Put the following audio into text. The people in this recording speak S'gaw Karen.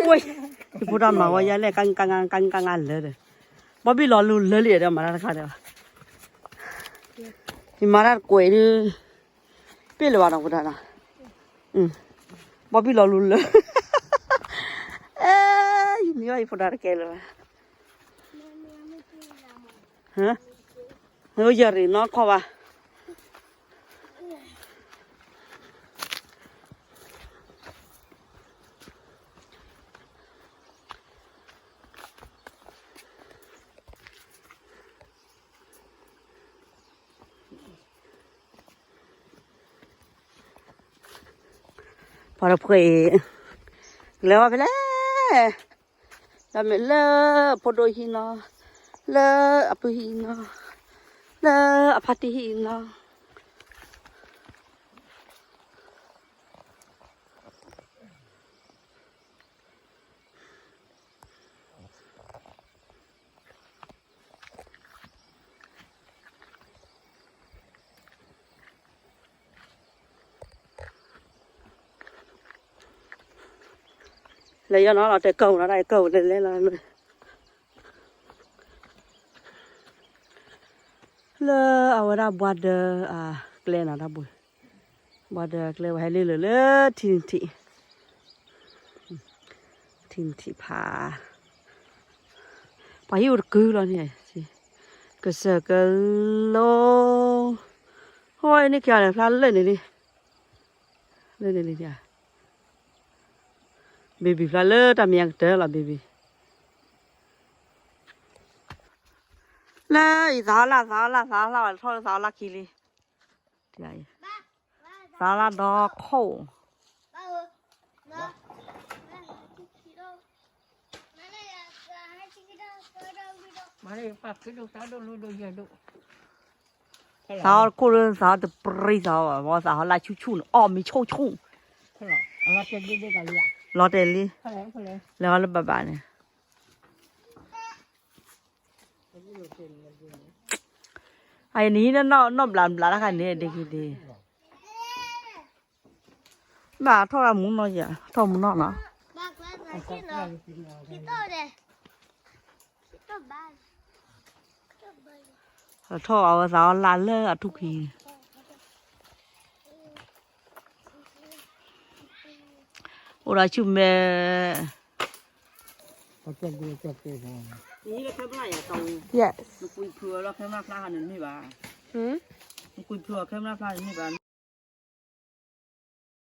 ဝဲ, ယဖိဒၣ်မၤဝဲယဲလဲၣ် ကကကကကလၢာ်ဒီး, ဘီဘံၣ်လီၤလူၤလၢာ်လံဒီး မၤတၢ်တခါဒီး, ယမၤတၢ်တကွဲးဒုး, ပ့ၣ်လၢၤဘၣ်နီၤ ဖိဒၣ်နီၤ, ဘီဘံၣ်လီၤလူၤလၢာ်, အဲ, ယမံဘၣ်ယဖိဒၣ်တကဲလၢၤဘၣ်, ယရ့ၣ်နီၢ်ခီၣ်ဘၣ် ပှၤတဖှဲးအံၤ လဲၤဝဲဖဲလဲၣ်, ဒီးမ့ၢ်လၢဖိဒိၣ်ဟံၣ်နီၤ, လၢအပုၢ်ဟံၣ်နီၤ, လၢအဖါတံၢ်ဟံၣ်နီၤ. လဲၤယီၤနီၤလီၤတဲကၢၢ်နီၤ တၢ်ကၢၢ်လဲၤလဲၤလီၤ, လၢအဝဲဒၣ်ဘှါဒၢအကျဲနီၤ တၢ်ဘှံး, ဘှါဒၢအကျဲဝဲဟဲလ့ၢ်လၢလၢထံနထံၣ်, ထံနထံၣ်ဖး, ပှၤဟံၣ်အိၣ်တကုလီၤန့ၣ်, ကစၢၢ်ကလိ, ဟိန့ၣ်ကလဲၤဖျါလၢာ်န့ၣ်, လၢာ်န့ၣ်လံ, baby ဖျါလၢတၢ်မံၤအကတၢၢ်လီၤ baby, လၢအံၤသးဟီလၢ် သးဟီလၢ် သးဟီလၢ် ထီၣ်လၢသးဟီလၢ်ခံလံ, သးဟီလၢ်ဒီခိၣ် သးဟီတခိၣ်လၢသးဟီတပြံသးဟီဘၣ် သးဟီလၢ်ဆူၣ်ဆူၣ်န့ၣ် အီၣ်မ့ၤဆူၣ်ဆူၣ်, လီၤတဲာ်လံ, လဲၤဟီလၢဘၣ်ဘၣ်န့ၣ်, အအံၤနဟံးနီၢ်ဘျးဘျးတခါန့ၣ် ဒ်က့ၤဒ် ဘၣ်ထီၣ်မူနီၢ်ယၤ ထီၣ်မူနီၢ်နီၤ, ထီၣ်အဝဲသးအီၣ်လၢ်လၢအထူၣ်ခံ, အိၣ်ဒီးဆူၣ်မဲာ် Yes. ဟမ်?